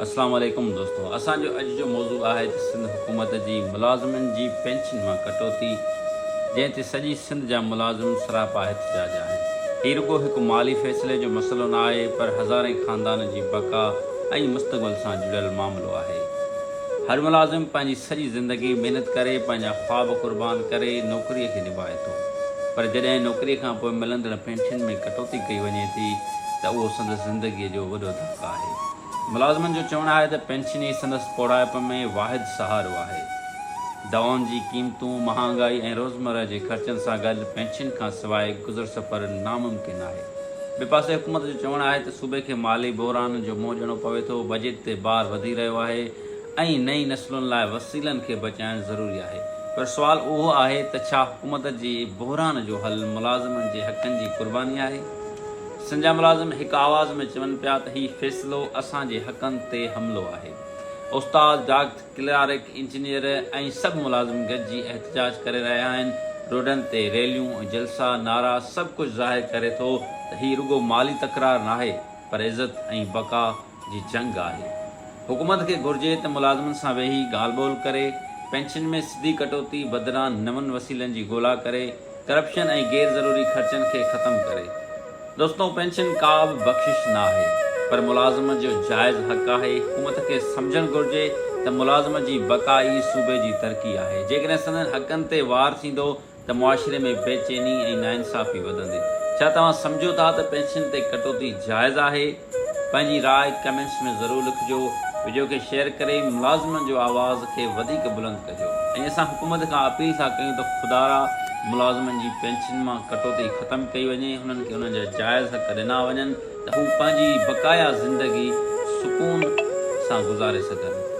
اسلام عليڪم دوستو اسان جو اڄ جو موضوع آهي ته سنڌ حڪومت جي ملازمن جي پينشن مان ڪٽوتي جنهن تي سڄي سنڌ جا ملازم سراپا احتجاج آهن هي رڳو هڪ مالي فيصلي جو مسئلو نه آهي پر هزارين خاندان جي بقا ۽ مستقبل سان جڙيل معاملو آهي هر ملازم پنهنجي سڄي زندگي محنت ڪري پنهنجا خواب قربان ڪري نوڪري کي نڀائي ٿو پر جڏهن نوڪري کان پوء ملندڙ پينشن ۾ ڪٽوتي ڪئي وڃي ٿي ته اهو سندس زندگي جو وڏو ڌڪ آهي. ملازمن جو چوڻ آهي ته پينشن ئي سندس پوڙهائپ ۾ واحد سهارو آهي. دوائن جي قيمتون، مهانگائي ۽ روزمره جي خرچن سان گڏ پينشن کان سواء گذر سفر ناممڪن آهي. ٻئي پاسي حڪومت جو چوڻ آهي ته صوبي کي مالي بحران جو منهن ڏيڻو پوي ٿو، بجيٽ تي بار وڌي رهيو آهي ۽ نئين نسلن لاء وسيلن کي بچائڻ ضروري آهي. پر سوال اهو آهي ته ڇا حڪومت جي بحران جو حل ملازمن جي حقن جي قرباني آهي؟ سنڌ جا ملازم هڪ آواز ۾ چون پيا ته هي فيصلو اسان جي حقن تي حملو آهي. استاد، ڊاڪٽر، ڪلارڪ، انجنيئر ۽ سڀ ملازم گڏجي احتجاج ڪري رهيا آهن، روڊن تي ريليون، جلسا، نعرا سڀ ڪجهه ظاهر ڪري ٿو ته هي رڳو مالي تڪرار ناهي پر عزت ۽ بقا جي جنگ آهي. حڪومت کي گهرجي ته ملازمن سان ويهي ڳالهه ٻولهه ڪري، پينشن ۾ سڌي ڪٽوتي بدران نون وسيلن جي ڳولا ڪري، ڪرپشن ۽ غير ضروري خرچن کي ختم ڪري. دوستو پينشن ڪا به بخشش نه آهي پر ملازم جو جائز حق آهي، حڪومت کي سمجهڻ گهرجي ته ملازم جي بقا ئي صوبي جي ترقي آهي، جيڪڏهن سندن حقن تي وار ٿيندو ته معاشري ۾ بيچيني ۽ ناانصافي وڌندي. ڇا توهان سمجهو ٿا ته پينشن تي ڪٽوتي جائز آهي؟ پنهنجي راء ڪمينٽس ۾ ضرور لکجو. وڊيو کي شيئر ڪري ملازمن جو آواز کي وڌيڪ بلند ڪجو ۽ اسان حڪومت کان اپيل ٿا ڪيون ته خدارا ملازمن جي پينشن مان ڪٽوتي ختم ڪئي وڃي انهن کي انهن جا جائز حق ڏنا وڃن ته هو پنهنجي بقايا زندگي سڪون سان گذاري سگهن.